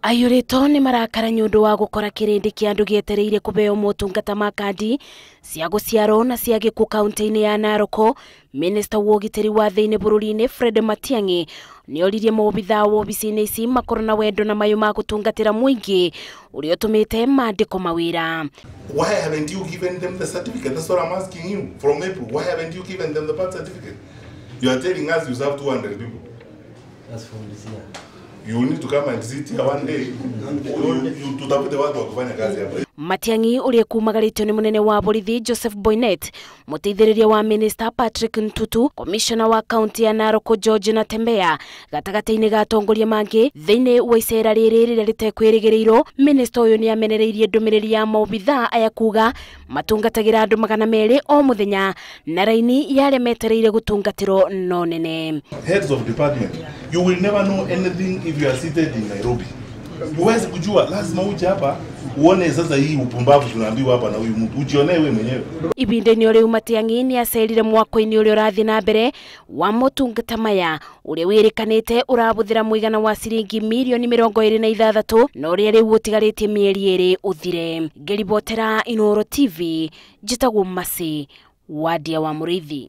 Aiyũrĩtwo nĩ marakara nĩ ũndũ wa gũkora kĩrĩndĩ kĩa andũ gĩetereire kũheo motungata ma kandi cia gũciarwo na cia gĩkuũ kaunti-inĩ ya Narok. Minista wa ũgitĩri wa thĩinĩ bũrũri-inĩ Fred Matiang'i nĩoririe maobithaa wa obici-inĩ ici makorwo na wendo na mayũ ma gũtungatĩra mũingĩ ũrĩa ũtũmĩte mandĩko mawĩra. Why haven't you given them the certificate? That's what I'm asking you. From April, why haven't you given them the birth certificate? You are telling us you serve 200 people. That's from this year. You need to come and sit here one day. Tutafute watu wa kufanya kazi hapa. Matiang'i ũrĩa kumagarĩtio nĩ mũnene wa borithi Joseph Boynet, mũteithĩrĩria wa Minister Patrick Ntutu, Commissioner wa kaunti ya Narok George Natembeya, gatagatĩ-inĩ ga atongoria mangĩ thĩinĩ wa icera rĩrĩ rĩrĩa rĩtekwĩrĩgĩrĩirwo. Minister ũyũ nĩ amenereirie ndũmĩrĩri ya maobithaa aya kuga matungatagĩra andũ 200 o mũthenya na raini ya arĩa metereire gũtungatĩrwo no nene. Heads of department, you will never know anything if you are seated in Nairobi. Huwezi kujua, lazima uje hapa uone sasa hii upumbavu tunaambiwa hapa na huyu mtu, ujionee wewe mwenyewe. Ibinda-inĩ rĩu Matiang'i nĩacerire mwako-inĩ ũrĩa ũrathiĩ na mbere wa motungata maya ũrĩa wĩrĩkanĩte ũrabũthĩra mũigana wa ciringi mirioni 26 na ũrĩa rĩu ũtigarĩtie mĩeri 2 ũthire. Ngĩribotera Inooro TV, njĩtagwo Mercy Wadia wa Mũrĩithi.